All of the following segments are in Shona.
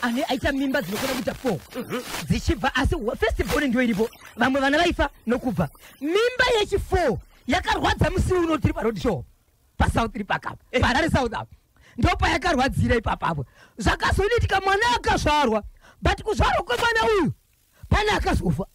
Ane aita mimba dzinokwana kuita 4 dzichibva, asi first born ndiyo iripo. Vamwe vana vaifa nokubva. Mimba yechi4 yakarwadza musi uno tiri paroad show paSouth Park apa, paHarare South apa, ndopayakarwadzira ipapapo. Zvakazoitika, mwana akazvarwa, but kuzvarwa kwemwana uyu pane akazofa.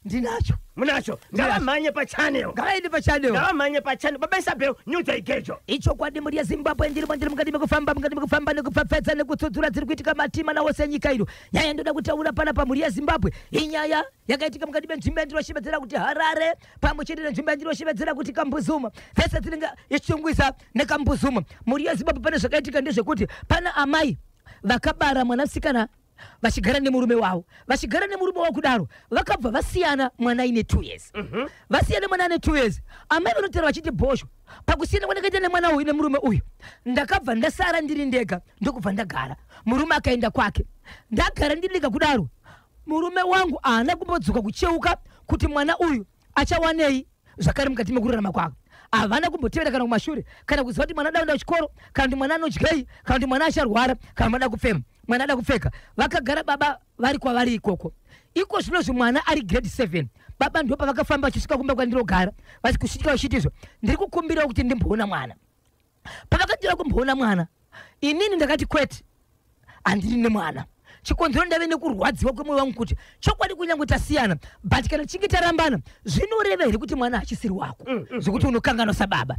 Ndinacho. Munacho? Ngavamhanye pachannel. Ngavaende pachannel. Ngavamhanye pachannel. Baba Isabel, nyudza igejo. Ichokwadi, mhuri yeZimbabwe, ndirimo, ndiri mukati mekufamba, mukati mekufamba nekupfapfedza nekutsudzura dziri kuitika matima nawose enyika ino. Nyaya ndoda kutaura panapa, mhuri yeZimbabwe, inyaya yakaitika mukati menzvimbo yandinoshevedzera kuti Harare, pamwe chete nenzvimbo yandinoshevedzera kuti Kambuzuma, dzese dzinenge ichitungwisa neKambuzuma. Mhuri yeZimbabwe, pane zvakaitika ndezvekuti pana amai vakabara mwanasikana vachigara nemurume wavo. Vachigara nemurume wavo kudaro, vakabva vasiyana mwana aine 2 years. Vasiyana mwana ane 2 years, amai vanotaura vachiti, "Bhosho, pakusiyana kwandakaita nemwana uyu, nemurume uyu, ndakabva ndasara ndiri ndega, ndokubva ndagara. Murume akaenda kwake, ndagara ndiri ndega kudaro. Murume wangu haana kumbodzoka kucheuka kuti mwana uyu achawanei zvakare mukati mekurarama kwake. Havana kumbotevera kana kumashure, kana kuziva kuti mwana ada kuenda kuchikoro, kana kuti mwana anodyei, kana kuti mwana acharwara, kana mwana ada kupfema, mwana ada kupfeka. Vakagara baba vari kwavari ikoko. Iko zvinozvi mwana ari grade 7. Baba ndo pavakafamba vachisvika kumba kwandinogara, kusvika vachitizvo, 'Ndiri kukumbirawo kuti ndimboona mwana.' Pavakatira kumboona mwana, inini ndakati, 'Kwete, handiri nemwana.' Chikonzero, ndave nekurwadziwa kwemwoyo wangu kuti chokwadi, kunyange tasiyana, but kana tichinge tarambana, zvinoreva here kuti mwana hachisiri wako, zvekuti unokanganwa sababa?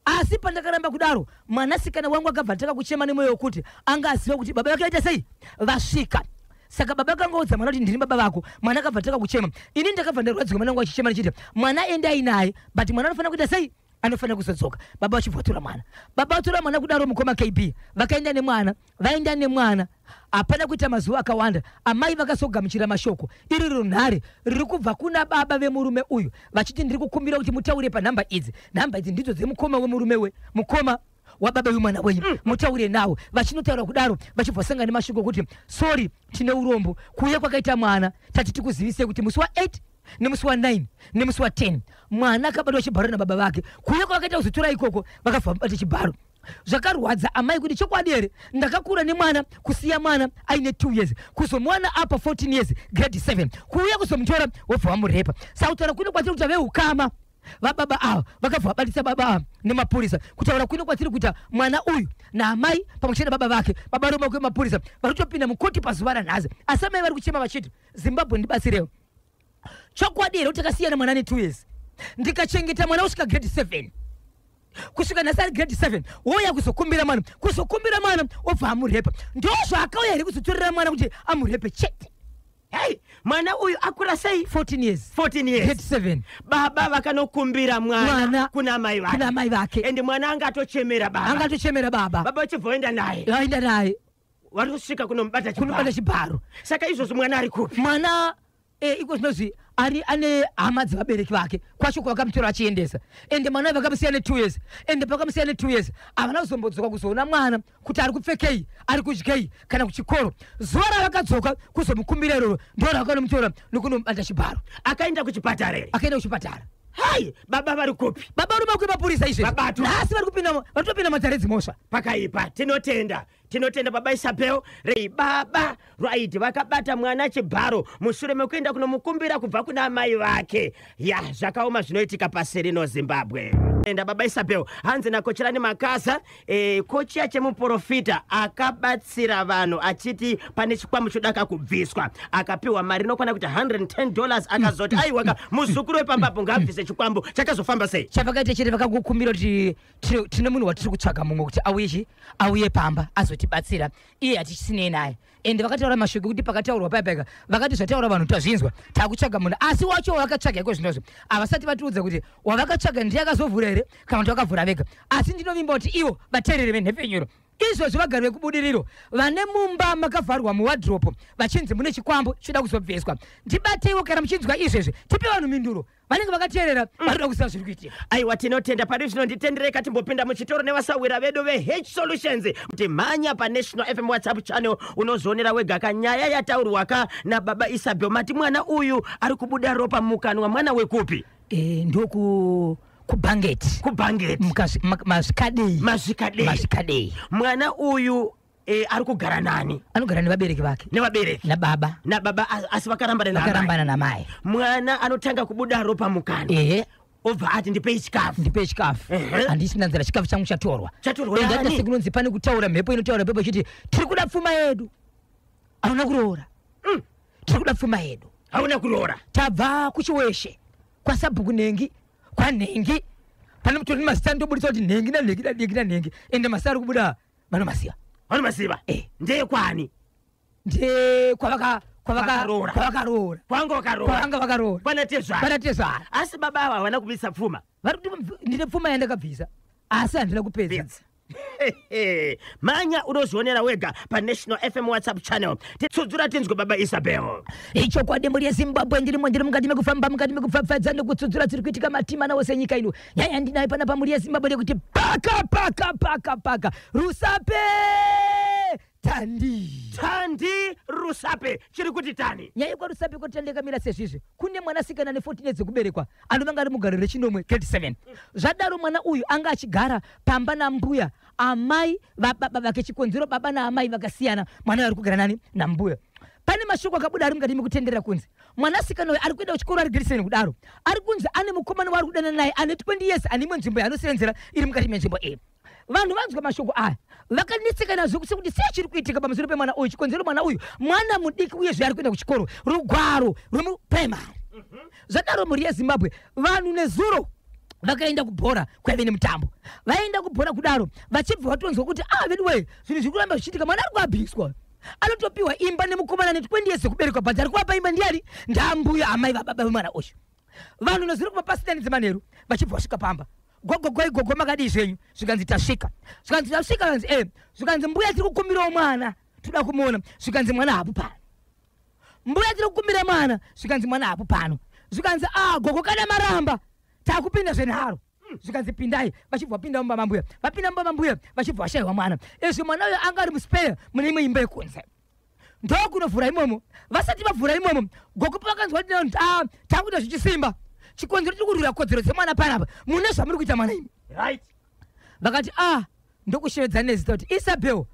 Asi pandakaramba kudaro, mwanasikana wangu akabva atanga kuchema nemwoyo wekuti anga aziva kuti baba vake vaita sei, vasvika. Saka baba akangoudza mwana kuti, 'Ndini baba vako.' Mwana akabva atanga kuchema. Ini ndakabva ndarwadziwa mwana wangu achichema, ndichiti, 'Mwana endai naye, but mwana anofanira kuita sei? Anofanira kuzodzoka.' Baba vachibva vatora mwana. Baba vatora mwana kudaro, mukoma KB, vakaenda nemwana. Vaenda nemwana, hapana kuita mazuva akawanda, amai vakazogamuchira mashoko iri runhare riri kubva kuna baba vemurume uyu vachiti, 'Ndiri kukumbira kuti mutaure panhamba idzi. Nhamba idzi ndidzo dzemukoma wemurume, we mukoma wababa vemwana wenyu, mutaure nawo.' Vachinotaura kudaro, vachibva vasangana nemashoko okuti, 'Sorry, tine urombo. Kuuya kwakaita mwana, tati tikuzivisei kuti musi wa8 nemusi wa9 nemusi wa10 mwana akabatwa chibharo nababa vake.' Kuuya kwavakaita kuzotora ikoko, vakabva vamubata chibharo. Zvakarwadza amai kuti, chokwadi here, ndakakura nemwana, kusiya mwana aine 2 years, kuzomuwana apa 14 years, grade 7, kuuya kuzomutora wobva wamurepa? Saka kutaura kuno kwatiri kuita, veukama vababa ava vakabva vabatisa baba ava nemapurisa. Kutaura kuno kwatiri kuita, mwana uyu naamai pamwe chete nababa vake, baba roma kwemapurisa, vari kutopinda mukoti pazuva ranhasi. Asi amai vari kuchema vachiti, 'Zimbabwe, ndibatsirewo. Chokwadi here kuti takasiyana mwana ane 2 years, ndikachengeta mwana kusvika grade 7, kusvika nhasi ari grade 7, wouya kuzokumbira mwana, kuzokumbira mwana obva amurepa? Ndo zvaakauya here kuzotorera mwana kuti amurepe chete?' Hei, mwana uyu akura sei? 14 years. 14 years. Grade 7. Baba vakanokumbira mwana, Mwana. kuna mai vake. Kuna mai vake. Ende mwana anga atochemera baba. Anga atochemera baba. Baba vachibva vaenda naye. Vaenda naye. Vari kusvika kunomubata kunobata chibharo. Chibharo. Saka izvozvo mwana ari kupi? Mwana iko zvinozvi ari ane hama dzevabereki vake kwacho kwavakamutora achiendesa. Ende mwana vakamusiya ne2 years, ende pakamusiya ne2 years, havana kuzombodzoka kuzoona mwana kuti ari kupfekei, ari kudyei, kana kuchikoro. Zuva ravakadzoka kuzomukumbira iroro, ndo ravakanomutora nokunomubata chibharo. Akaenda kuchipatara here? Akaenda kuchipatara. Hai, baba vari kupi? Baba vari makwemapurisa izvezvi. Vabatwa. Nhasi vari kupinda, vari kutopinda matare dzimhosva. Pakaipa. Tinotenda, tinotenda baba Isabel rei. Baba right, vakabata mwana chibharo mushure mekuenda kunomukumbira kubva kuna amai vake. Ya, zvakaoma zvinoitika pasi rino, Zimbabwe. Enda baba Isabel. Hanzi naKocherani Makaza, kochiya chemuprofita akabatsira vanhu achiti pane chikwambo chodaka kubviswa, akapiwa mari inokwana kuti $110, akazoti aiwaka, muzukuru wepambapo ngaabvise chikwambo, chakazofamba sei? Chavakaita chete, vakangokumbira kuti tine munhu watiri kutsvaga mumwe kuti auye chi auye pamba azotibatsira, iye hatichisinei naye. Ende vakataura mashoko ekuti pakataurwa paya, vakati, "Zvataura vanhu tazvinzwa, takutsvaga munhu." Asi wacho wavakatsvaga iko zvinozvo havasati vatiudza kuti wavakatsvaga ndiye akazovhura here kana kuti vakavhura vega. Asi ndinovimba kuti ivo vateereri venhepfenyuro izvozvo, vagari vekuBudiriro vane mumba makavharwa muwardrobe vachinzi mune chikwambo choda kuzobviswa, ndibateiwo kana muchinzwa izvezvi, tipe vanhu minduro vanenge vakateerera vari kuda kuziva zviri kuitika. Aiwa, tinotenda. Pari zvino nditendereka timbopinda muchitoro nevasawira vedu veH Solutions. Kuti mhanya paNational FM WhatsApp channel, unozvionera wega kanyaya yataurwa ka nababa Isabel. Mati mwana uyu ari kubuda ropa mukanwa, mwana wekupi? Ndoku kuBhangeti. KuBhangeti. Mazvikadei. Mazvikadei. Mazvikadei. Mwana uyu Ari kugara nani? Anogara nevabereki vake. Nevabereki. Nababa. Nababa, asi vakarambana naamai. Vakarambana namai. Mwana anotanga kubuda ropa mukanwa. Ehe. Obva ati, "Ndipei chikafu." "Ndipei chikafu." "Handisina nzara, chikafu changu chatorwa." Chatorwa Ende nani? hata sekunonzi pane kutaura mhepo, inotaura mhepo ichiti, "Tiri kuda pfuma yedu, hauna kuroora. Tiri kuda pfuma yedu." Hauna kuroora. Tabva kuChiweshe kwasabhuku nhengi, kwanhengi pane mutori nemazita, ndobudisa kuti nhengi nanhengi nanhengi nanhengi, ende mazita ari kubuda vanomasiya. Vanomasiva. Ndeyekwani? Nde kwavaka Vakaroora. Kwavakaroora. Kwanga wakaroora. Kwavanga vakaroora. Kwanatezvara. Kwanatezvara. Asi baba ava havana kubvisa pfuma? Vari kuti, "Ndine pfuma yandakabvisa, asi handina kupedza." Pedza. Manya unozvionera wega paNational FM WhatsApp channel. Titsudzura tinzwe, baba Isabel. Ichokwadi, mhuri yeZimbabwe, ndirimo, ndiri mukati mekufamba, mukati mekupfapfadza nekutsudzura dziri kuitika matima nawo senyika ino. Nyaya yandinayo panapa, mhuri yeZimbabwe, ndekuti paka paka paka paka Rusape tandi. Tandi Rusape, chiri kuti tani? Nyaya yekwaRusape kwatandeka sezvizvi, kune mwanasikana ne14 years dzekuberekwa anovanga ari mugaro rechinomwe, grade 7. Zvadaro, mwana uyu anga achigara pamba nambuya, amai vababa vake. Chikonzero, baba naamai vakasiyana. Mwana uyu ari kugara nani? Nambuya. Pane mashoko akabuda ari mukati mekutenderera kunzi mwanasikana uyu ari kuenda kuchikoro, ari grade 7 kudaro, ari kunzi ane mukomana waari kudana naye ane 20 years, ane imwe nzvimbo yaanosenzera iri mukati menzvimbo iyi. Vanhu vanzwa mashoko aya vakanetseka nazvo sekuti sei chiri kuitika pamusoro pemwana uyu. Chikonzero, mwana uyu mwana mudiki, uyezve ari kuenda kuchikoro rugwaro rwemupuraimari. Zvadaro, mhuri yeZimbabwe, vanhu nezuro vakaenda kubhora, kwaive nemutambo. Vaenda kubhora kudaro, vachibva vatonzwa kuti, "Ah, veduwe, zvinhu zviri kuramba zvichiitika, mwana ari kuabhiswa, anotopiwa imba nemukomana ne20 years yekuberekwa." But ari kuvapa imba ndiani? Ndambuya, amai vababa vemwana uyu. Vanhu nezuro kubva pasinani dzemanheru vachibva vasvika pamba. "Gogogoi, gogo, makadii zvenyu?" Zvikanzi, "Tasvika." Zvikanzi, "Tasvika." Kanzi, "E." Zvikanzi, "Mbuya, tiri kukumbirawo mwana, toda kumuona." Zvikanzi, "Mwana hapo pano." "Mbuya, tiri kukumbira mwana." Zvikanzi, "Mwana hapo pano." Zvikanzi, "A gogo, kana maramba, takupinda zvenharo." Zvikanzi, "Pindai." Vachibva vapinda mumba mambuya. Vapinda mumba mambuya, vachibva vashayiwa mwana. Izvi mwana uyo anga ari muspare mune imwe imba yekunze. Ndokunovhura imomo. Vasati vavhura imomo, gogo pavakanzwa kuti, "Ah, takuita zvichisimba, chikonzero tiri kurwira kodzero dzemwana panapa, mune zvamuri kuita mwana imi." Vakati, "A." Ndokushevedza nezita kuti, "Isabel,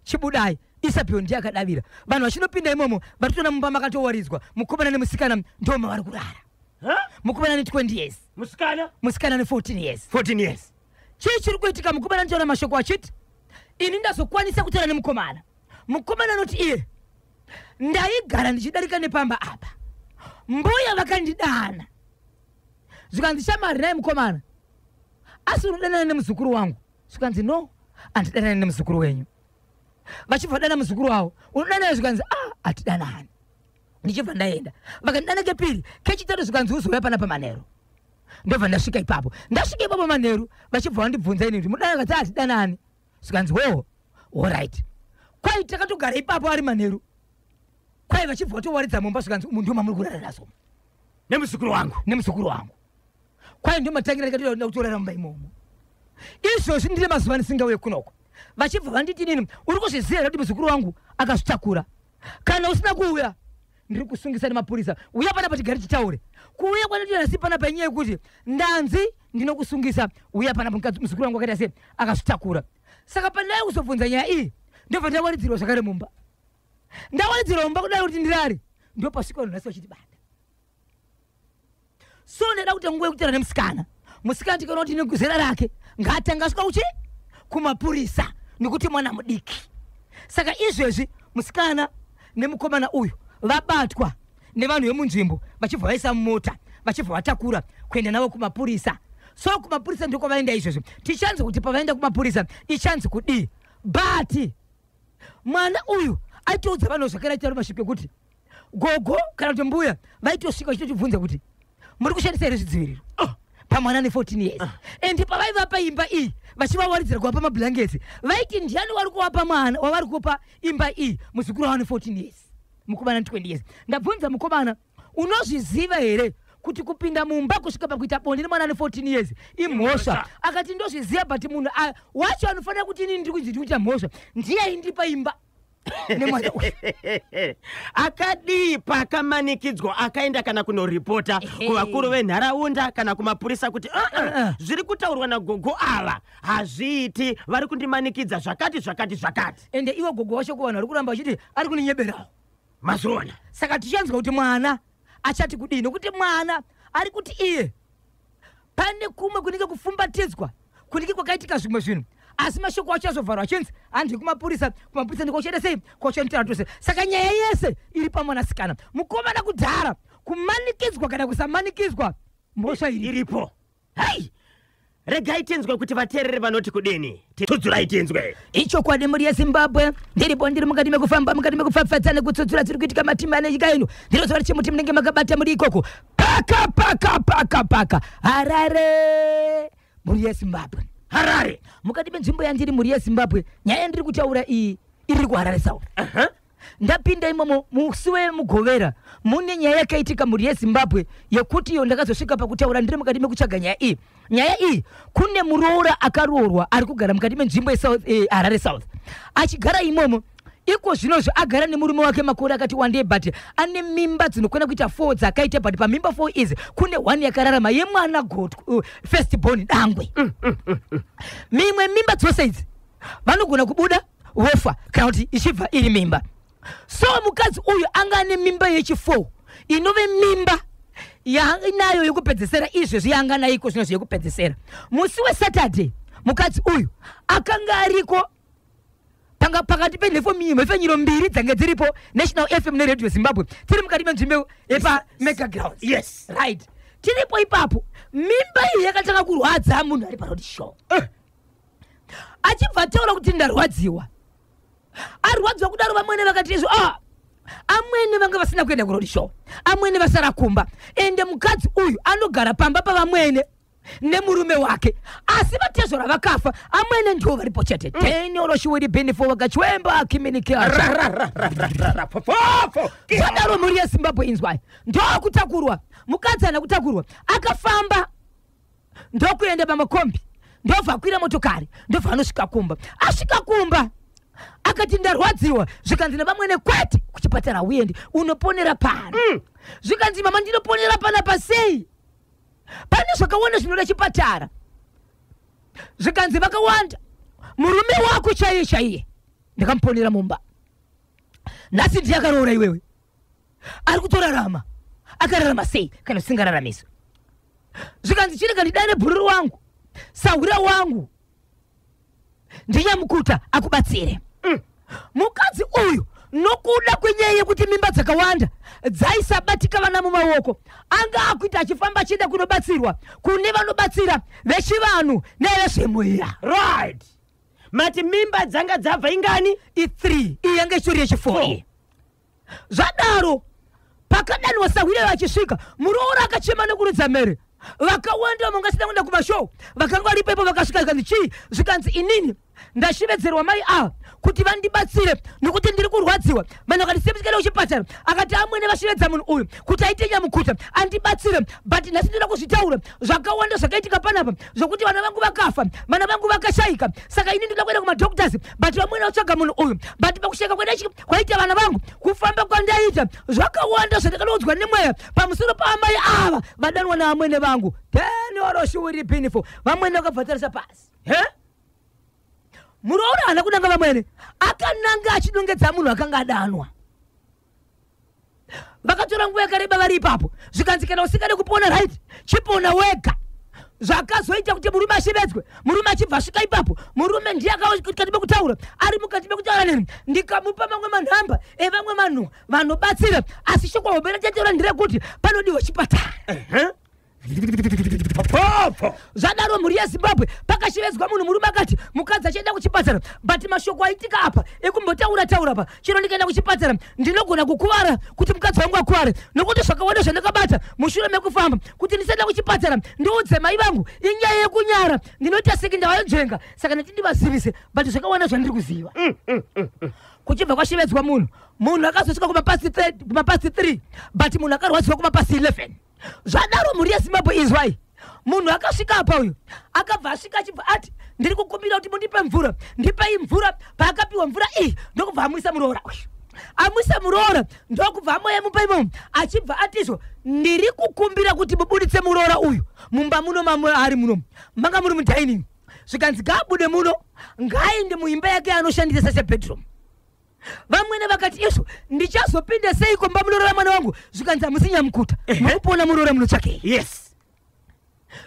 chibudai." Isabel ndiye akadavira. Vanhu vachinopinda imomo, varitoona mumba makatowaridzwa, mukomana nemusikana ndoma vari kurara. Huh? Mukomana ne20 years. Musikana. Musikana ne14 years. 14 years. Chii chiri kuitika? Mukomana anotaura mashoko achiti, "Ini ndazokwanisa kutaura nemukomana." Mukomana anoti iye, "Ndaigara ndichidarika nepamba apa, mbuya vakandidana." Zvikanzi, "Shamari naye mukomana, asi unodanana nemuzukuru wangu?" Zvikanzi, "No, handidanani nemuzukuru wenyu." Vachibva dana muzukuru wavo, "Unodanana?" Zvikanzi, "A, hatidanani." "Ndichibva ndaenda, vakandidana kepiri, kechitatu." Zvikanzi, "Uzouya panapa manheru." Ndobva ndasvika ipapo. Ndasvika ipapo manheru, vachibva vandibvunza ini kuti, "Mudanana?" Kati, "Hatidanani." Zvikanzi, "Wo, alright." Kwai takatogara ipapo ari manheru, kwai vachibva vatowaridza mumba. Zvikanzi, "Umu ndo mamuri kurara nazo." Nemuzukuru wangu. Nemuzukuru wangu. Kwai ndo matangira ndikatoda kutorara mumba imomo. Izvozvi ndine mazuva ndisingauye kunoko. Vachibva vanditi nini, "Uri kuzviziva here kuti muzukuru wangu akazvitakura? Kana usina kuuya, ndiri kusungisa nemapurisa. Uya panapa tigare titaure." Kuuya kwandinoita nasi panapa inyaya yekuti ndanzi ndinokusungisa, uya panapa. Muzukuru wangu akaita sei? Akazvitakura. Saka pandai kuzobvunza nyaya iyi, ndobva ndawaridzirwa zvakare mumba. Ndawaridzirwa mumba kudai kuti ndirare, ndopasvika vanhu nhasi vachiti bata. So ndaida kuti nguva yekutaura nemusikana. Musikana tikaona kuti nezera rake, ngaatanga asvika kuchi kumapurisa, nekuti mwana mudiki. Saka izvezvi musikana nemukomana uyu vabatwa nevanhu vemunzvimbo, vachibva vaisa mumota, vachibva vatakura kuenda navo kumapurisa. So kumapurisa ndokwavaenda izvezvi. Tichanzi kuti pavaenda kumapurisa ichanzi kudii, but mwana uyu aitoudza vanhu zvakare, aitaura mashoko ekuti gogo kana kuti mbuya vaitosvika vachitotibvunza kuti, "Muri kushandisa here zvidziviriro?" Oh. Pamwana ne14 years. And pavaivapa imba iyi, vachivawaridzira kuvapa mablankets, vaiti, "Ndiani wari kuvapa mwana wavari kupa imba iyi?" Muzukuru wavo ne14 years, mukomana ne20 years. Ndabvunza mukomana, "Unozviziva here kuti kupinda mumba kusvika pakuita bonde nemwana ne14 years imhosva?" Imhosva. Akati, "Ndozviziva, but munhu wacho anofanira kuti inini ndiri kunzi ndiri kuita mhosva ndiye aindipa imba." Nemwana uyu. Akadii pakamanikidzwa akaenda kana kunoripota kuvakuru venharaunda kana kumapurisa kuti "Uh-uh, zviri kutaurwa nagogo ava hazviiti, vari kundimanikidza zvakati zvakati zvakati." Ende iwo gogo wacho kuvanhu vari kuramba vachiti ari kuninyeberawo. Mazviona. Saka tichanzwa kuti mwana achati kudii, nokuti mwana ari kuti iye pane kumwe kunenge kufumbatidzwa kunenge kwakaitika zvimwe zvinhu, asi mashoko acho azovharwa achinzi handi kumapurisa. Kumapurisa ndikochaita sei? Kwachanotaura tose. Saka nyaya yese iri pamwanasikana. Mukomana kudhara kumanikidzwa kana kusamanikidzwa, mhosva iri iripo. Hei, regai tinzwe kuti vateereri vanoti kudini. Tudzurai tinzwe. Ichokwadi, mhuri yeZimbabwe, ndiripo, ndiri mukati mekufamba, mukati mekupfapfadza nekutsudzura dziri kuitika matimba nenyika ino. Ndinoziva kuti chimuti munenge makabata muri ikoko. Paka paka paka paka Harare, mhuri yeZimbabwe. Harare. Mukati menzvimbo yandiri, mhuri yeZimbabwe, nyaya yandiri kutaura iyi iri kuHarare South. Ndapinda imomo musi weMugovera mune nyaya yakaitika, mhuri yeZimbabwe, yekuti iyo ndakazosvika pakutaura ndiri mukati mekutsvaga nyaya iyi. Nyaya iyi, kune muroora akaroorwa ari kugara mukati menzvimbo yeHarare South, achigara imomo iko zvinozvo. Agara nemurume wake makore akati wandei, but ane mimba dzinokwana kuita 4 dzakaita, but pamimba 4 idzi kune 1 yakararama yemwana gotwe, first born, dangwe. Mimwe mimba dzose idzi vanogona kubuda vofa kana kuti ichibva iri mimba. So mukadzi uyu anga ane mimba yechi4, inove mimba yainayo yekupedzesera izvezvi, yanga naiko zvinozvo yekupedzesera. Musi weSaturday mukadzi uyu akanga ariko panga pakati penhefenyuro mbiri dzange dziripo, National FM neRadio Zimbabwe, tiri mukati menzvimbo yepaMega Grounds. Right, tiripo ipapo, mimba iyi yakatanga kurwadza munhu ari paroad show. Achibva ataura kuti ndarwadziwa. Arwadziwa kudaro, vamwene vakati izvo, ah, amwene vanga vasina kuenda kuroad show, amwene vasara kumba. Ende mukadzi uyu anogara pamba pavamwene nemurume wake, asi vatezvara vakafa, amwene ndiwo varipo chete. Tenoroshiwiri benefo vakachwemba kiminikiacha. Zvadaro, mhuri yeZimbabwe, inzwai, ndokutakurwa mukadzi ana kutakurwa, akafamba ndokuenda pamakombi, ndobva akwira motokari, ndobva anosvika kumba. Asvika kumba akati ndarwadziwa. Zvikanzi nevamwene, kwete, kuchipatara uendi, unoponera pano. Zvikanzi, mama, ndinoponera panapa sei? Pane zvakawanda zvinoda chipatara. Zvikanzi vakawanda, murume wako chaiye chaiye ndakamuponera mumba, nhasi ndiye akaroora iwewe, ari kutorarama. Akararama sei kana zvisingararamiswi? Zvikanzi chirega ndidane bhururu wangu, sahwira wangu, ndinyamukuta akubatsire. Mukadzi uyu, nokuda kwenyaya yekuti mimba dzakawanda dzaisabatika vana mumaoko, anga akuita achifamba achienda kunobatsirwa kune vanobatsira vechivanhu nevezvemweya. Right, mati mimba dzanga dzabva ingani? I3, iyi yanga ichitori yechi4 iyi. Zvadaro, pakadaniwa sahwira, vachisvika, muroora akachema nekuridza mhere. Vakawanda vangasina kuenda kumashow vakanga varipo ipo vakasvika. Zvikanzi chii? Zvikanzi inini ndashevedzerwa mai ava kuti vandibatsire nokuti ndiri kurwadziwa. Vanhu vakati semutikaenda kuchipatara. Akati amwene vashevedza munhu uyu kuti aite nyamukuta andibatsire, but nhasi ndinoda kuzvitaura zvakawanda zvakaitika panapa, zvokuti vana vangu vakafa, vana vangu vakashayika. Saka ini ndinoda kuenda kumadoctors, but vamwene vatsvaga munhu uyu, but pakushayika kwaita vana vangu, kufamba kwandaita, zvakawanda zvandakadoudzwa nemweya pamusoro paamai ava vadanwa naamwene vangu. Tenioroshuwiri pinifo. Vamwene vakabva tarisa pasi. He. Muroora haana kunanga vamwene, akananga achidongedza munhu akanga adanwa. Vakatora nguva yakareba vari ipapo. Zvikanzi kana usingade kupona, right, chipona wega. Zvakazoita kuti murume ashevedzwe. Murume achibva asvika ipapo, murume ndiye akati mekutaura, ari mukati mekutaura neni, ndikamupa mamwe manhamba evamwe vanhu vanobatsira, asi shoko hombe rachataura nderekuti panodiwa chipatara. Popo. Zvadaro, mhuri yeZimbabwe, pakashevedzwa munhu, murume akati mukadzi achienda kuchipatara, but mashoko aitika apa ekumbotaura taura pa, chero ndikaenda kuchipatara ndinogona kukuvara, kuti mukadzi wangu akuvare, nokuti zvakawanda zvandakabata mushure mekufamba. Kuti ndisaenda kuchipatara ndiudze mai vangu inyaya yekunyara, ndinoita seki ndavajenga. Saka ndati ndivazivise, but zvakawanda zvandiri kuziva. Kuchibva kwashevedzwa munhu, munhu akazosvika kumapast 3, but munhu akarwadziwa kumapast 11. Zvadaro, mhuri yeZimbabwe, izwai. Munhu akasvika apa uyu akabva asvika achibva ati, ndiri kukumbira kuti mundipe mvura, ndipei mvura. Paakapiwa mvura iyi ndokubva amwisa muroora uyu, amwisa muroora ndokubva amoya mumba imomo, achibva atizvo, ndiri kukumbira kuti mubuditse muroora uyu mumba muno maari muno, manga muri mudining. Zvikanzi ngaabude muno, ngaaende muimba yake yaanoshandisa sebedroom. Vamwene vakati, izvo ndichazopinda seiko mumba munorora mwana wangu? Zvikanzi hamusi nyamukuta, murikuona muroora munotsvakei?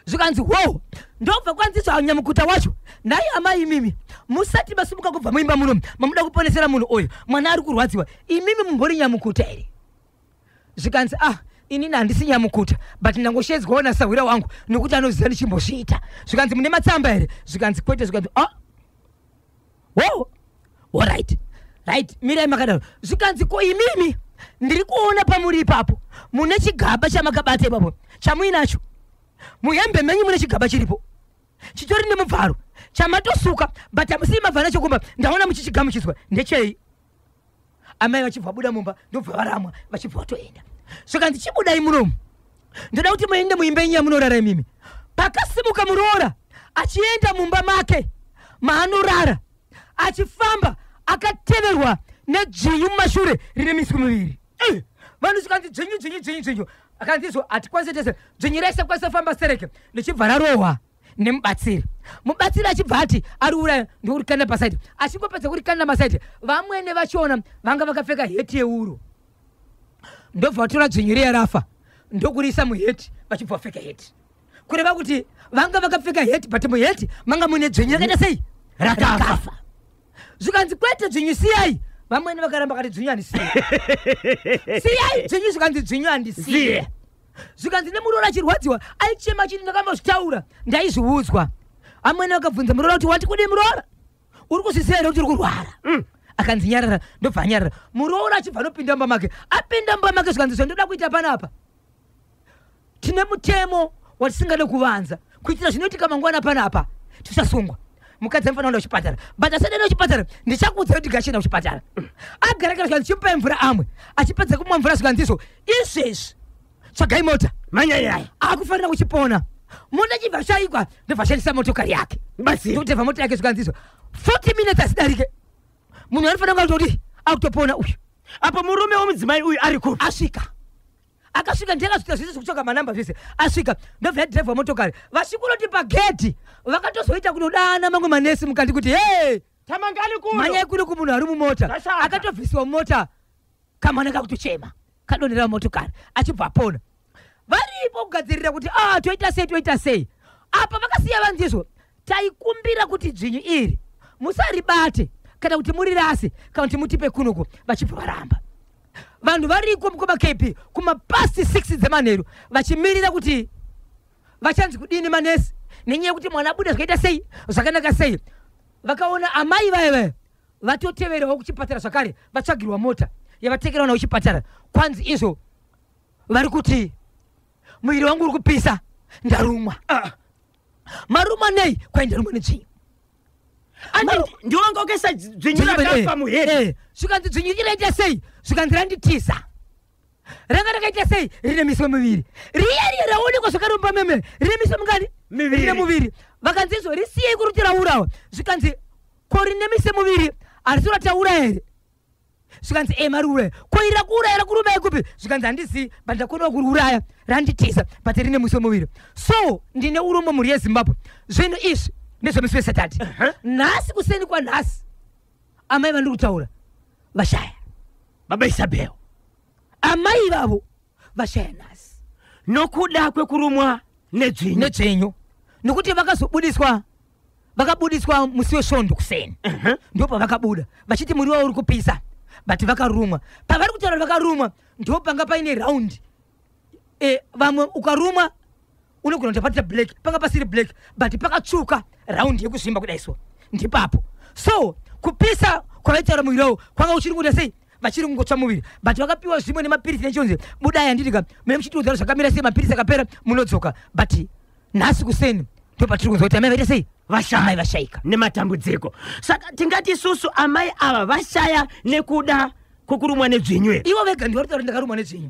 Zvikanzi wo, ndobva kwanziswa nyamukuta wacho, nhai amai, imimi musati masimuka kubva muimba muno mamuda kuponesera munhu uyu, mwana ari kurwadziwa, imimi mumbori nyamukuta here? Zvikanzi, ah, inini handisi nyamukuta, but ndangoshedzwawo nasahwira wangu nokuti anoziva ndichimbozviita. Zvikanzi mune matsamba here? Zvikanzi kwete. Zvikanzi, ah, wo, alright, right, mirai makadaro. Zvikanzi ko imimi ndiri kuona pamuri ipapo mune chigaba chamakabata ipapo chamuinacho muhembe menyu, mune chigaba chiripo chitori nemubvaro chamatosuka, but hamusii mabva nacho kumba, ndaona muchichigamuchidzwa, ndechei? Amai vachibva buda mumba, ndobva varamwa, vachibva vatoenda. Zvikanzi chibudai munomu, ndoda kuti muende muimba yenyu yamunorara imimi. Pakasimuka muroora achienda mumba make maanorara, achifamba akateverwa nedzvinyu mumashure rine miswe miviri. Vanhu zvikanzi dzvinyu, dzvinyu, dzvinyu, dzvinyu. Akanzi izvo hatikwanisi tese, dzvinyu rese kwanisa kufamba sereke, ndichibva rarohwa nemubatsiri. Mubatsiri achibva ati ari uraya, ndokurikanda paside. Achingopedza kurikanda maside, vamwene vachiona vanga vakapfeka heti yeuro, ndobva vatora dzvinyu riya rafa ndokuriisa muheti, vachibva vapfeka heti. Kureva kuti vanga vakapfeka heti, but muheti manga mune dzvinyu rakaita sei? Rakafa. Zvikanzi kwete, dzvinyu siyai. Vamwene vakaramba, kati dzvinyu handisiye, siyai dzvinyu. Zvikanzi dzvinyu handisiye. Siye. Zvikanzi nemuroora achirwadziwa aichema achiti, ndakambozvitaura, ndaizviudzwa. Amwene vakabvunza muroora kuti, wati kudii muroora, uri kuzviziva here kuti uri kurwara? Akanzi nyarara, ndobva anyarara. Muroora achibva anopinda mumba make, apinda mumba make zvikanzi, zvandoda kuita panapa, tine mutemo watisingade kuvanza kuitira zvinoitika mangwana panapa tisasungwa. Mukadzi anofanira kuenda kuchipatara, but asati aenda kuchipatara ndichakuudza kuti gachienda kuchipatara. Agarakara, zvikanzi chimupai mvura amwe. Achipedza kumwa mvura, zvikanzi izvo izvezvi tsvagai mota, manyanyai, akufanira kuchipona. Mota chibva shaikwa, ndobva shandisa motokari yake. Batsiri. Ndokutevha mota yake. Zvikanzi izvo 40 minutes asidarike, munhu anofanira kunge kutoti akutopona uyu. Apo murume womudzimai uyu ari kupi? Asvika, akasvika, ndiyakasvika zvese zvekutsvaga manamba zvese. Asvika, ndobva yadhiraivha motokari, vasvikuroti pagedhi vakatozoita kunodana mamwe manesi mukati kuti, hey, Tamangani kuno. Manyai kuno kumunhu ari mumota. Zvashata. Akatobvisiwa mumota, kamwana kakutochema, kadonhera mumotokari, achibva apona. Varipo kugadzirira kuti a toita sei, toita sei apa, vakasiya vanzizvo, taikumbira kuti dzvinyu iri musaribate, kana kuti murirase, kana kuti mutipe kunoku. Vachibva varamba. Vanhu variko mukoma KP kumapast 6 dzemanheru vachimirira kuti vachanzi kudini manesi nenyaya yekuti mwana abuda zvakaita sei, zvakanaka sei. Vakaona amai vaya vaya vatoteverawo kuchipatara zvakare, vatsvagirwa mota yavatekerawo nawo kuchipatara. Kwanzi izvo vari kuti muviri wangu uri kupisa, ndarumwa. Ah. Marumwa nei? Kwai ndarumwa nedzvinyu. Ndiwanga wakaisa dzvinyu rakafa muheti. Zvikanzi dzvinyu riraita sei? Zvikanzi randitiza. Ranga rakaita sei? Rine miswe miviri. Riya riya raonekwa zvakaromba meme rine miswe mingani? Miviri. Rine muviri. Vakanzi izvo risiyei kuri kuti raurawa. Zvikanzi ko rine mise muviri harisi rataura here? Zvikanzi e, mariuraya. Ko iri rakuuraya rakurumai kupi? Zvikanzi handizii, but ndakonewa kuriuraya, randitiza, but rine muswe muviri. So ndine urombo, mhuri yeZimbabwe, zvinhu izvi ndezvemusi weSaturday. Nhasi kuseni kwanhasi amai vandiri kutaura vashaya. Baba Isabel. Amai vavo vashaya nhasi. Nokuda kwekurumwa nedzvinyu. Nedzvinyu, nokuti vakazobudiswa, vakabudiswa musi wesvondo kuseni. Ndopavakabuda vachiti muri wavo uri kupisa, but vakarumwa. Pavari kutaura kuti vakarumwa, ndo panga paine raundi. Vamwe ukarumwa unogona kuti patita black, panga pasiri black, but pakatsvuka, raundi yekuzvimba kudai, so ndipapo. So kupisa kwavaitaura muviri wavo kwanga uchiri kuita sei, vachiri kungotsva muviri, but vakapiwa zvimwe nemapirisi nechonzi budai, handitika mune muchitiudza kuti zvakamira sei. Mapirisi akapera munodzoka, but nhasi kuseni ndo patiri kunzwa kuti amai vaita sei? Vashaya. Amai vashaika. Nematambudziko. Saka tingati isusu amai ava vashaya nekuda kwekurumwa nedzvinyu here? Ivo vega ndivari kutaura kuti ndakarumwa nedzvinyu.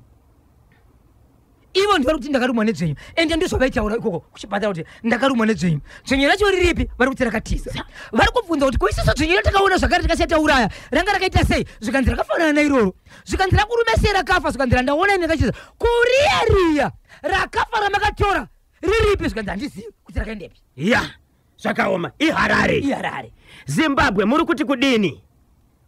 Ivo ndivari kuti ndakarumwa nedzvenyu, ende ndizvavaitaura ikoko kuchipatara kuti ndakarumwa nedzvenyu. Dzvenyu racho riripi? Vari kuti rakatiza. Vari kubvunza kuti koisiso dzvenyu ratakaona zvakare tikasiya tauraya ranga rakaita sei? Zvikanzi rakafanana nairoro. Zvikanzi rakurume sei rakafa? Zvikanzi randaona ini rakachiza kuriya riya rakafa ramakatora riripi? Zvikanzi handizivi kuti rakaendepi. Ya, zvakaoma. IHarare. IHarare. Zimbabwe, muri kuti kudini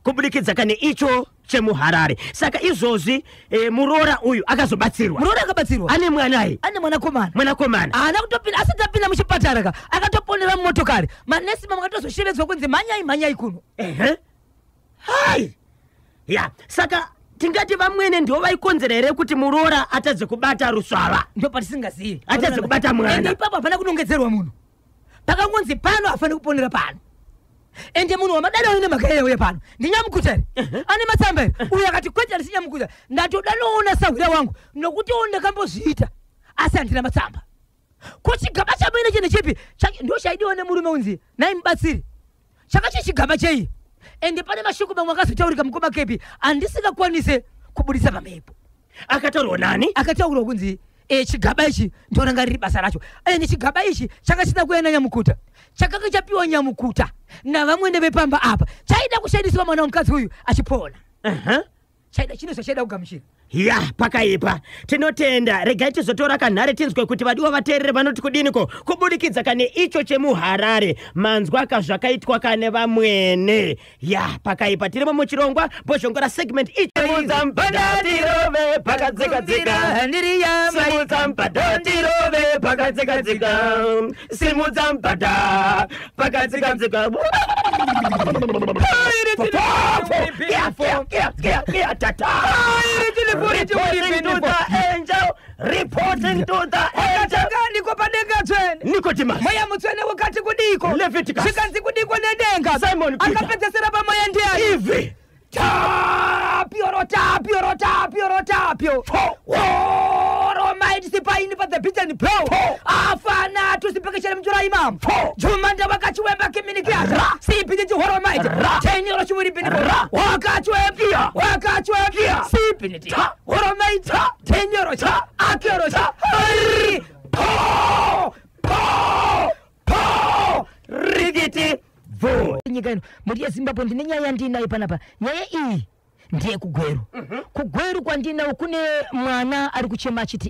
kubudikidza kane icho chemuHarare? Saka izvozvi muroora uyu akazobatsirwa. Muroora akabatsirwa. Ane mwanai? Ane mwanakomana. Mwanakomana. Haana kutopinda, asati apinda muchipatara ka, akatoponera mumotokari. Manesi mamwe akatozoshevedzwa kunzi mhanyai mhanyai kuno. Ehe, hai ya, saka tingati vamwene ndivo vaikonzera here kuti muroora atadze kubata rusvava? Ndo patisingazivi. Atadze kubata mwana. Ende ipapo hapana kunongedzerwa munhu, pakangonzi pano hafaniri kuponera pano. Ende munhu wamadada uine mhaka yeuye pano ndinyamukuta here? Ane matsamba here? Uyu akati kwete, handisi nyamukuta, ndatoda noona sahwira wangu nokutiwo ndakambozviita asi handina matsamba. Ko chigaba chamuine chinhu chipi ndo chaidiwa nemurume unzi nai mubatsiri chakachi chigaba chei? Ende pane mashoko mamwe akazotaurika, mukoma Kepi, handisingakwanise kubudisa pamhepo. Akataurwa nani? Akataurwa kunzi chigaba ichi ndoranga riri basa racho. Ende chigaba ichi changa chisina kuuya nanyamukuta, chakanga chapiwa nyamukuta navamwene vepamba apa, chaida kushandiswa mwana womukadzi uyu achipona. Chaida chino zvachaida kugamuchira. Ya, pakaipa. Tinotenda. Regai tizotora kanhare tinzwe kuti vadiwa vateerere vanoti kudiniko kubudikidza kane icho chemuHarare. Manzwa ka zvakaitwa kane vamwene. Ya, pakaipa. Tirimo muchirongwa Bhozhongora segment ichi. Mudambadirove pakadzikadzika. Simudza mbadandirove pakadzikadzika. Simudza mbada pakadzikadzika. Reporting to the angel, reporting to the angel. Ndiko padenga tsvene. Nicodemus. Mweya mutsvene wakati kudiko. Leviticus. Zvikanzi kudiko nedenga. Simon Peter. Akapedzesera pamoya ndiani? Ivi. Tapio rotapio rotapio rotapio. Oromaiti sipaini pa the beaten blow. Afana tusipekeshele mjura imam. Jumanda wakachiwemba kiminikiata. Sipini chihoromaiti. Cheni rochiwiripini. Wakachiwemba. Wakachiwemba. Sipini ti. Horomaiti. Cheni rocha. Akero cha. Po. Po. Po. Rigiti. Bvu. Nyika ino, mhuri yeZimbabwe, ndine nyaya yandinayo panapa. Nyaya iyi ndeyekuGweru. KuGweru kwandinawo kune mwana ari kuchema achiti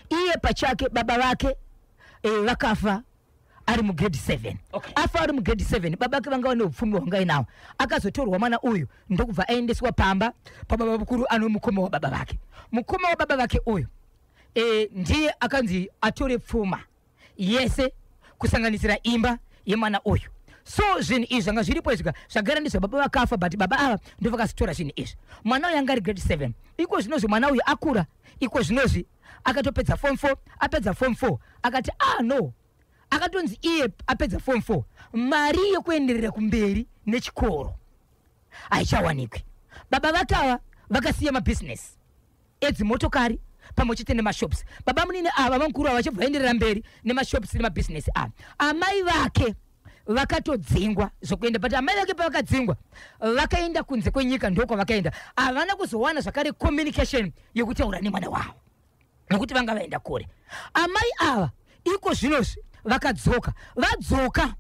iye pachake baba vake vakafa ari mugrade 7. Afa ari mugrade 7, baba vake vanga vane upfumi hwangainawo. Akazotorwa mwana uyu ndokubva aendeswa pamba pababa mukuru ano mukoma wababa vake. Mukoma wababa vake uyu ndiye akanzi atore pfuma yese kusanganisira imba yemwana uyu. So zvinhu izvi zvanga zviripo izvi zvagara ndezvababa vakafa, but baba ava ndo vakazitora zvinhu izvi. Mwana uyu anga ari grade 7. Iko zvinozvi mwana uyu akura, iko zvinozvi akatopedza form 4. Apedza form 4 akati ah no, akatonzi iye apedza form 4, mari yekuenderera kumberi nechikoro haichawanikwi. Baba vake ava vakasiya mabhizinesi edzimotokari pamwe chete nemashops. Baba munini ava, vamukuru ava, vachibva vaenderera mberi nemashops nemabhizinesi ava. Amai vake vakatodzingwa zvokuenda, but amai vake pavakadzingwa vakaenda kunze kwenyika, ndokwavakaenda. Havana kuzowana zvakare communication yekutaura nemwana wavo nokuti vanga vaenda kure. Amai ava iko zvinozvi vakadzoka. Vadzoka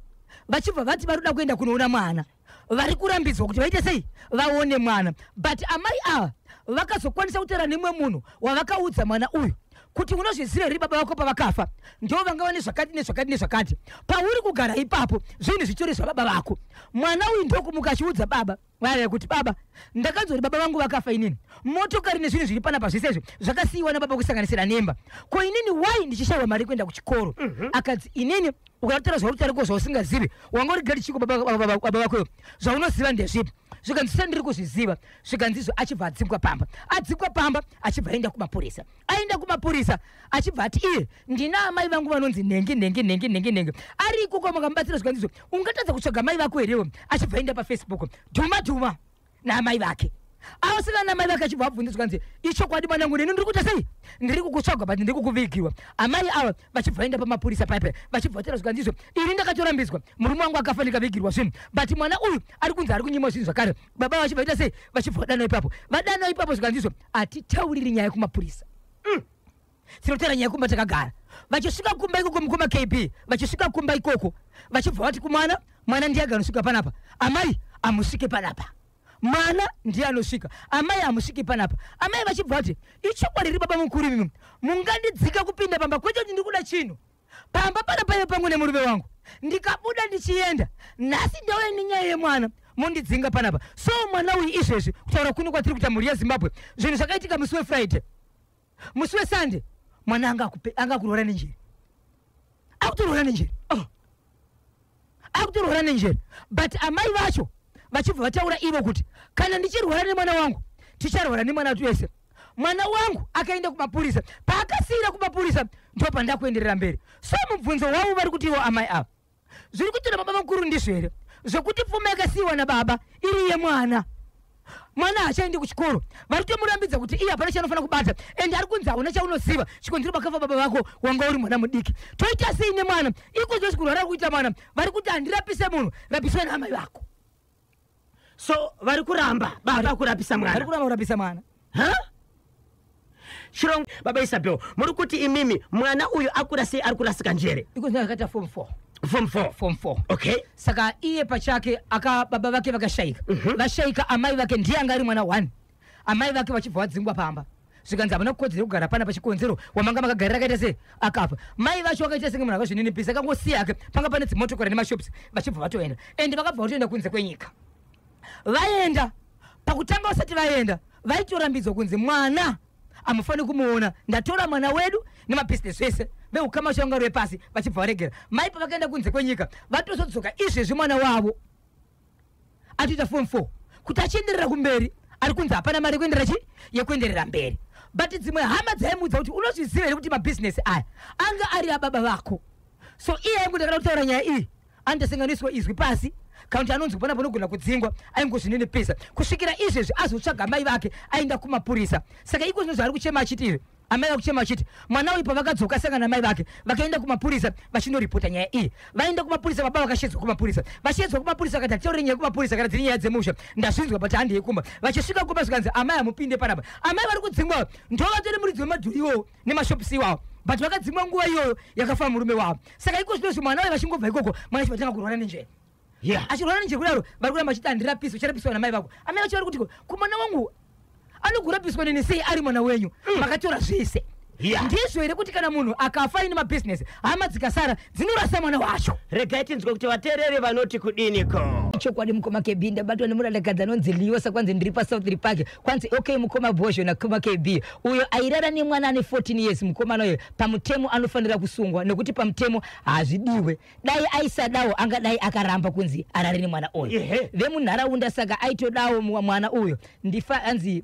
vachibva vati vari kuda kuenda kunoona mwana. Vari kurambidzwa kuti vaite sei, vaone mwana. But amai ava vakazokwanisa kutaura nemumwe munhu wavakaudza mwana uyu kuti unozviziva here, baba vako pavakafa ndo vanga vane zvakati nezvakati nezvakati, pauri kugara ipapo zvinhu zvitori zvababa vako. Mwana uyu ndokumuka achiudza baba vaya kuti baba, ndakanzwa kuti baba vangu vakafa inini, motokari nezvinhu zviri panapa zvese izvi zvakasiyiwa nababa kusanganisira nemba. Ko inini wai ndichishayiwa mari yekuenda kuchikoro? Akadzi inini ukataura zvauri tariko zvausingazivi, wanga uri grade chiko baba vakoyo, zvaunoziva ndezvipi? Zvikanzi se ndiri kuzviziva. Zvikanzizvo achibva adzingwa pamba. Adzingwa pamba achibva aenda kumapurisa. Aenda kumapurisa achibva ati iye ndina amai vangu vanonzi nhengi nhengi nhengi nhengi nhengi ari ikoko, makamubatsira. Zvikanzizvo ungatadza kutsvaga mai vako herewo? Achibva aenda paFacebook, dhuma dhuma naamai vake. Asina namai vake achibva abvunza, zvikanzi ichokwadi mwanangu, neni ndiri kuita sei, ndiri kukutsvaga but ndiri kukuvigiwa. Amai ava vachibva vaenda pamapurisa paipai, vachibva vataura, zvikanzizvo ini ndakatorambidzwa, murume wangu akafa ndikavigirwa zvinhu, but mwana uyu ari kunzi ari kunyimwa zvinhu zvakare. Baba vachibva vaita sei, vachibva vadana ipapo. Vadana ipapo, zvikanzizvo hatitauriri nyaya kumapurisa. Tinotaura nyaya kumba takagara. Vachisvika kumba ikoko, mukoma KB, vachisvika kumba ikoko vachibva vati kumwana, mwana ndiye aganosvika panapa, amai amusvike panapa. Mwana ndiye anosvika, amai hamusviki panapa. Amai vachibva vati, ichokwadi riri baba mukuru, imimi mungandidzika kupinda pamba? Kwete kuti ndiri kuda chinhu pamba pana paive pangu nemurume wangu. Ndikabuda ndichienda nhasi, ndauya nenyaya yemwana, mondidzinga panapa. So mwana uyu izvezvi, kutaura kuno kwatiri kuita, mhuri yeZimbabwe, zvinhu zvakaitika musi weFriday, musi weSunday mwana anga kurwara nenjere, akutorwara nenjere. Oh. Akutorwara nenjere, but amai vacho vachibva vataura ivo kuti kana ndichirwara nemwana wangu, ticharwara nemwana wese. Mwana wangu akaenda kumapurisa, paakasiyira kumapurisa ndopandakuenderera mberi. So mubvunzo wavo vari kuti ivo amai ava, zviri kuitira baba mukuru ndizvo here zvokuti pfuma yakasiyiwa nababa iri yemwana, mwana haachaendi kuchikoro, vari kutomurambidza kuti iye hapana chaanofanira kubata, ende ari kunzi hauna chaunoziva, chikonzero pakafa baba vako wanga uri mwana mudiki. Toita sei nemwana iko zvose kurwara kuita mwana? Vari kuti handirapise munhu, rapiswa naamai vako. So vari kuramba baba kurapisa Vari mwana? Kuramba kurapisa mwana. Ha? Chirongwa, baba Isabel, muri kuti imimi mwana uyu akura sei ari kurasika njere? Iko zvino akaita form 4. Form 4? Form 4. Okay. Saka iye pachake aka baba vake vakashayika. Vashayika, amai vake ndiye anga ari mwana 1. Amai vake vachibva vadzingwa pamba, zvikanzi hamuna kukodzero kugara pana pachikonzero wamanga makagarira akaita sei, akafa. Mai vacho vakaita senge munhu akazvininipisa, akangosiya ake panga pane dzimotokari nemashops, vachibva vatoenda, ende vakabva vatoenda kunze kwenyika. Vaenda pakutanga, vasati vaenda vaitorambidzwa kunzi mwana hamufaniri kumuona, ndatora mwana wedu nemabhizinesi ese. Veukama vacho vanga rwepasi, vachibva varegera. Mai pavakaenda kunze kwenyika, vatozodzoka izvezvi mwana wavo atoita form 4. Kuti achienderera kumberi, ari kunzi hapana mari yekuenderera chi yekuenderera mberi. But dzimwe hama dzaimuudza kuti unozviziva here kuti mabhizinesi aya anga ari ababa vako? So iye ainguti akada kutaura nyaya iyi anotosanganiswa izwi pasi, kana kuti anonzi pana panogona kudzingwa. Aingozvininipisa kusvikira izvezvi azotsvaga mai vake, aenda kumapurisa. Saka iko zvino zvaari kuchema achiti izvi, amai vakuchema vachiti mwana uyu pavakadzoka sangana namai vake, vakaenda kumapurisa vachindoripota nyaya iyi. Vaenda kumapurisa, baba vakashedzwa kumapurisa. Vashedzwa kumapurisa vakati hatitaure nyaya kumapurisa, kana dziri nyaya dzemusha ndazvinzwa, but handei kumba. Vachisvika kumba zvikanzi amai hamupinde panapa. Amai vari kudzingwa ndo vatori muridzi wemadhuri iwowo nemashops iwawo, but vakadzingwa nguva iyoyo yakafa murume wavo. Saka iko zvinozvi mwana uyu vachingobva ikoko, mwana chivatanga kurwara nenjere. Achirwara nenjere kudaro, vari kuramba vachiti handirapiswa, ucharapiswa namai vako. Amai vacho vari kuti kumwana wangu anogurapiswa neni sei ari mwana wenyu, makatora zvese? Ndizvo here kuti kana munhu akafa aine mabhizinesi, hama dzikasara dzinorasa mwana wacho? Regai tinzwe kuti vateereri vanoti kudiniko. Chokwadi mukoma KB, ndabatwa nemurandakadzi anonzi Liosa, kwanzi ndiri paSouth Park. Kwanzi okay mukoma Bhozho nakoma KB, uyo airara nemwana ane 14 years, mukomana uyo pamutemo anofanira kusungwa, nekuti pamutemo hazvidiwe. Dai aisadawo angadai akaramba kunzi arare nemwana uyu. Vemunharaunda saka aitodawo mwana uyo ndifa anzi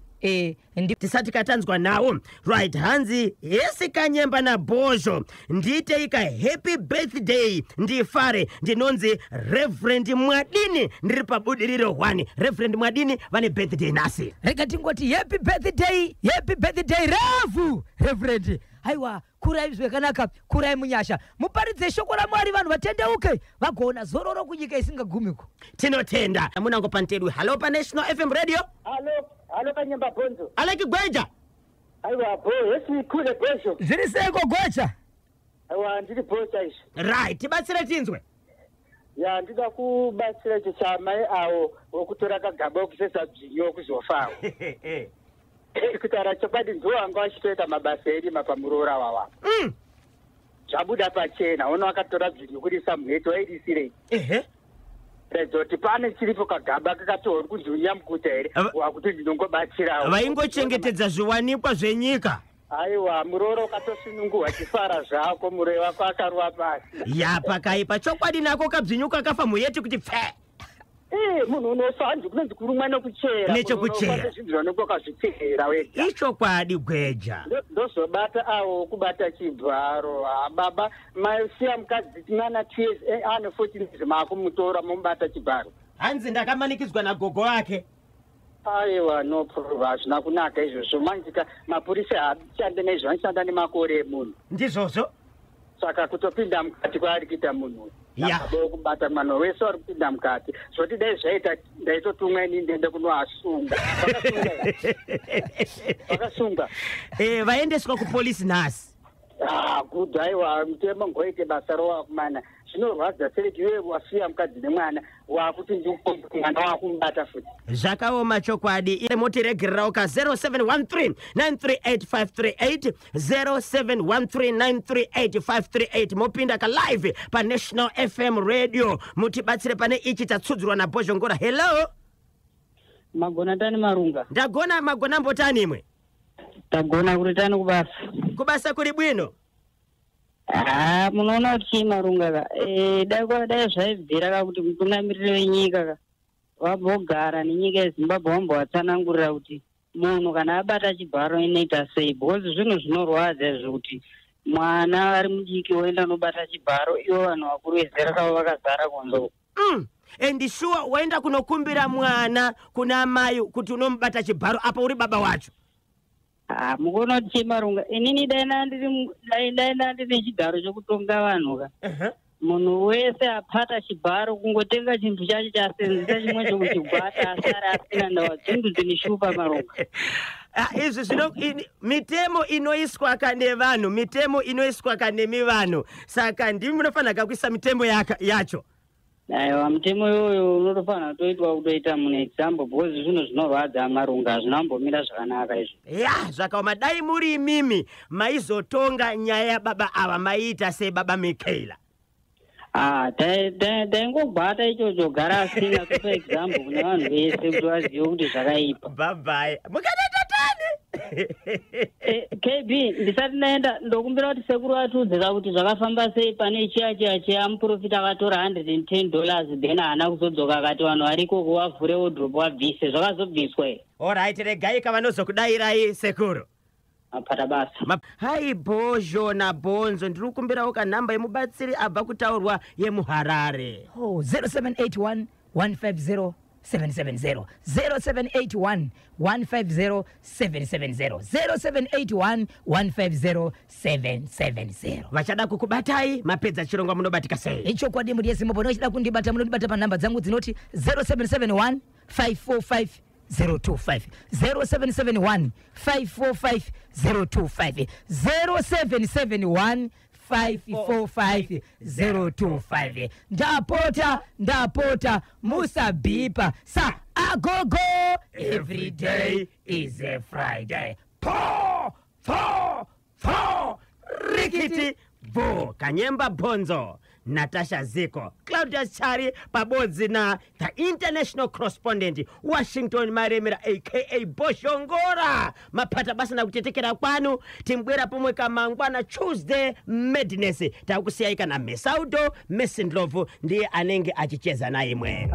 ndi Tisati katanzwa nawo. Right, hanzi hesi Kanyemba naBhozho, ndiiteika happy birthday ndifare. Ndinonzi Reverend Mwadini, ndiri paBudiriro 1. Reverend Mwadini vane birthday nhasi. Rega tingoti happy birthday, happy birthday revu reverend. Haiwa, kurai zvakanaka, kurai munyasha, muparidze shoko raMwari, vanhu vatendeuke vagoona zororo kunyika isingagumiko. Tinotenda munango pantedwe. Hallo paNational FM Radio. Alo, alo Kanyemba Bhonzo. Aleki Gweja. Aiwa bo, yesi kule Bhozho. Zviri seiko Gwecha? Aiwa ndiri bo chaizvo. Right, tibatsire tinzwe. Ya, ndida kubatsira icho chamai awo wokutora kagaba wokusesa dzvinyu wokuzofawo. Kutaura chokwadi ndiwo wanga wachitoita mabasa erima pamuroora wawa. Zvabuda pachena, ona wakatora dzvinyu kurisa muheti wairisirei. Ratidza kuti pane chiripo, kagaba kakatorwa kunzi unyamukuta here wakuti ndinongobatsirawo. Vaingochengetedza zviwanikwa zvenyika. Aiwa, muroora ukatosunungurwa, chifara zvako, muroi wako akarova pasi. Ya, pakaipa chokwadi, nako kabzinyuka kafa muyeti kuti pfe. Eh, munhu unofa hanzi kunonzi kurumwa nekuchera. Nechekuchera. Zvinhu zvanenge wakazvichera wega. Ichokwadi Gweja. Ndozobata awo kubata chibharo. Ha, baba masiya mukadzi mwana 2 years, ane 14 years, maakumutora momubata chibharo. Hanzi ndakamanikidzwa nagogo wake. Aiwa, no prove, hazvina kunaka izvozvo. Manjika mapurisa haashande neizvo, anoshanda nemakore emunhu. Ndizvozvo. Saka kutopinda mukati kwaari kuita munhu uyu, baba wekubata mwana wese wari kupinda mukati, zvoti dai zvaita ndaitotumwa ini ndiende kunoasunga. Vakasunga, vakasunga. Vaendeswa kupolisi nhasi. Ah, good. Aiwa, mutemo ngoite basa rowakumana. Zvinorwadza sereki iwe wasiya mukadzi nemwana, wakuti mwana wakumubata futi. Zvakaoma chokwadi. Iye motiregererawo ka 0713 938538, 0713 938538. Mopinda ka live paNational FM Radio, mutibatsire pane ichi tatsudzurwa naBhozhongora. Hello. Magona tani, Marunga? Ndagona, magona mbotani imwe? Tagona kuti tani kubasa? Kubasa kuri bwino. Ha, munoona kuti chii, Marunga ka? Dai dai zvaibvira ka kuti mutungamiriri wenyika ka vambogara nenyika yeZimbabwe, vambovatsanangurira kuti munhu kana abata chibharo inoita sei, because zvinhu zvinorwadza izvi kuti mwana ari mudiki woenda nobata chibharo, ivo vanhu vakuru vezera ravo vakazara kunze uko. And sure waenda kunokumbira mwana kuna mai kuti unomubata chibharo, apa uri baba wacho. Ha, mukuona kuti chii, Marunga? Inini dai ndandiri dai ndandine chigaro chokutonga vanhu ka, munhu wese apata chibharo kungotenga chinhu chacho chasenzesa chimwe chokuchigwata, asara asina ndawa. Dzindu dzinishupa, Marunga. Ah, izvi zvino mitemo inoiswa ka nevanhu, mitemo inoiswa ka nemi vanhu, saka ndimi munofanira kuisa mitemo yacho. Aiwa, mutemo iyoyo unotofanira kutoitwa, kutoita munhu example, because zvinhu zvinorwadza, Marunga, hazvina kumbomira zvakanaka izvi. Ya, zvakaoma. Dai muri imimi maizotonga nyaya yababa ava, maiita sei, baba Mikaela? Ah, taingogwata ichocho, gara asina, topa example kune vanhu vese kuti vazive kuti zvakaipa. Bye mukadaita tani. KB, ndisati ndaenda, ndokumbira kuti sekuru vatiudze kuti zvakafamba sei pane chiya chiya chiya muprofita akatora $110, then haana kuzodzoka, akati vanhu vari ikoko vavhure wardrobe vabvise. Zvakazobviswa here? Alright, regai kavanozokudairai sekuru. Apata basa. Hai, Bhozho nabhonzo, ndiri kukumbirawo kanhamba yemubatsiri abva kutaurwa yemuHarare. Oh, 0781 150 770, 0781 150 770, 0781 150 770. Vachada kukubatai mapedza chirongwa, munobatika sei? Ichokwadi, muri yeZimbabwe unochida kundibata, munondibata panhamba dzangu dzinoti 0771 545 025, 0771 545 025, 0771 545 025. Ndapota, ndapota, musabhipa sa agogo. Every day is a Friday. Po fo fo rikiti bo kanyemba bhonzo, Natasha Ziko, Claudius Chari pabodzi na the international correspondent Washington Maremera aka Boshongora. Mapata basa nakutetekera kwanu. Timbwera pomwe kamangwana, Tuesday Madness. Takusiyai kana Mesaudo Mesindlovu ndiye anenge achicheza naimwe.